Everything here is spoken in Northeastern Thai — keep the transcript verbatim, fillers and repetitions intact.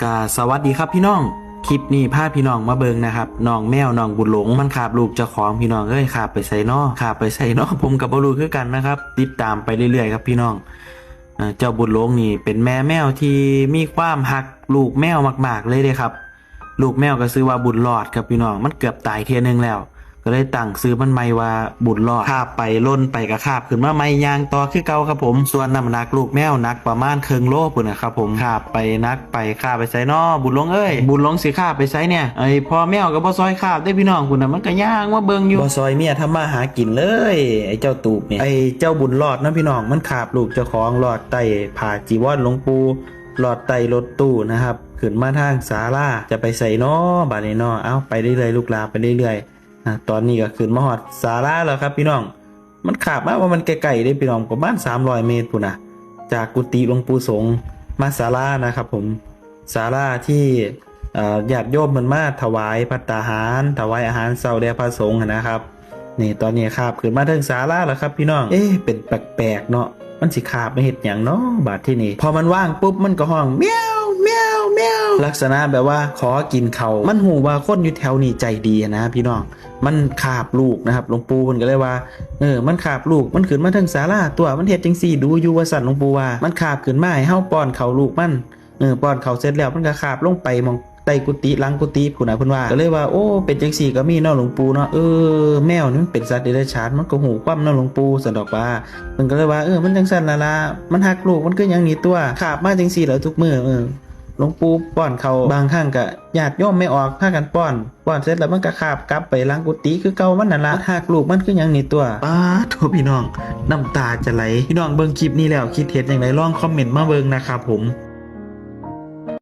ก็สวัสดีครับพี่น้อง คลิปนี้พาพี่น้องมาเบิ่งนะครับ น้องแมวน้องบุญหลงมันคาบลูกเจ้าของ พี่น้องเอ้ย คาบไปไสน้อ คาบไปไสน้อ ผมก็บ่รู้คือกันนะครับ ติดตามไปเรื่อยๆครับพี่น้อง เอ่อ เจ้าบุญหลงนี่เป็นแม่แมวที่มีความฮักลูกแมวมากๆเลยเด้ครับ ลูกแมวก็ชื่อว่าบุญรอดครับพี่น้อง มันเกือบตายเทื่อนึงแล้ว ก็เลยตั้งชื่อมันใหม่ว่าบุญรอด คาบไปล่นไปก็คาบขึ้นมาใหม่ ย่างต่อคือเก่าครับผม ส่วนน้ำหนักลูกแมวหนักประมาณครึ่งโลพุ้นนะครับผม คาบไปหนักไป คาบไปไสน้อ บุญหลงเอ้ย บุญหลงสิคาบไปไสเนี่ย ไอ้พ่อแมวก็บ่ซอยคาบเด้พี่น้อง พุ้นน่ะ มันก็ย่างมาเบิ่งอยู่ บ่ซอยเมียทำมาหากินเลย ไอ้เจ้าตูบเนี่ย ไอ้เจ้าบุญรอดเนาะพี่น้อง มันคาบลูกเจ้าของ ลอดใต้ผ้าจีวรหลวงปู่ ลอดใต้รถตู้นะครับ ขึ้นมาทางศาลา จะไปไสน้อ บาดนี้น้อ เอ้า ไปเรื่อยๆ ลูกหลา ไปเรื่อยๆ อ่ะ ตอนนี้ก็ขึ้นมาฮอดศาลาแล้วครับพี่น้อง มันคาบมาว่ามันใกล้ๆเด้พี่น้อง ประมาณสามร้อยเมตรพุ้นนะ จากกุฏิหลวงปู่สงฆ์มาศาลานะครับผม ศาลาที่ เอ่อ ญาติโยมเพิ่นมาถวายภัตตาหาร ถวายอาหารเช้าแด่พระสงฆ์หั้นนะครับ นี่ตอนนี้คาบขึ้นมาเทิงศาลาแล้วครับพี่น้อง เอ๊ะ เป็นแปลกๆเนาะ มันสิคาบมาเฮ็ดหยังเนาะ บาดที่นี่ พอมันว่างปุ๊บ มันก็ฮ้อง แมว แมว แมว ลักษณะแบบว่าขอกินข้าว มันฮู้ว่าคนอยู่แถวนี้ใจดีหั้นนะพี่น้อง มันคาบลูกนะครับ หลวงปู่เพิ่นก็เลยว่า เออ มันคาบลูก มันขึ้นมาเทิงศาลาตั๊ว มันเฮ็ดจังซี่ดูอยู่ ว่าซั่น หลวงปู่ว่า มันคาบขึ้นมาให้เฮาป้อนข้าวลูกมัน เออ ป้อนข้าวเสร็จแล้ว มันก็คาบลงไปหม่องใต้กุฏิ หลังกุฏิพุ้นน่ะ เพิ่นว่า ก็เลยว่า โอ้ เป็นจังซี่ก็มีเนาะหลวงปู่เนาะ เออ แมวนี่มันเป็นสัตว์เดรัจฉาน มันก็ฮู้ความเนาะหลวงปู่ ซั่นดอกว่า เพิ่นก็เลยว่า เออ มันจังซั่นล่ะล่ะ มันฮักลูกมันคือหยังนี่ตั๊ว คาบมาจังซี่แหละทุกมื้อ เออ หลวงปู่ป้อนข้าว บางครั้งก็ญาติโยมไม่ออก พากันป้อน ป้อนเสร็จแล้วมันก็คาบกลับไปหลังกุฏิคือเก่ามันนั่นล่ะ มันฮักลูกมันคือหยังนี่ตั๊ว ป๊าดโธ่พี่น้อง น้ำตาจะไหล พี่น้องเบิ่งคลิปนี้แล้วคิดเห็นจั่งใด ลองคอมเมนต์มาเบิ่งนะครับผม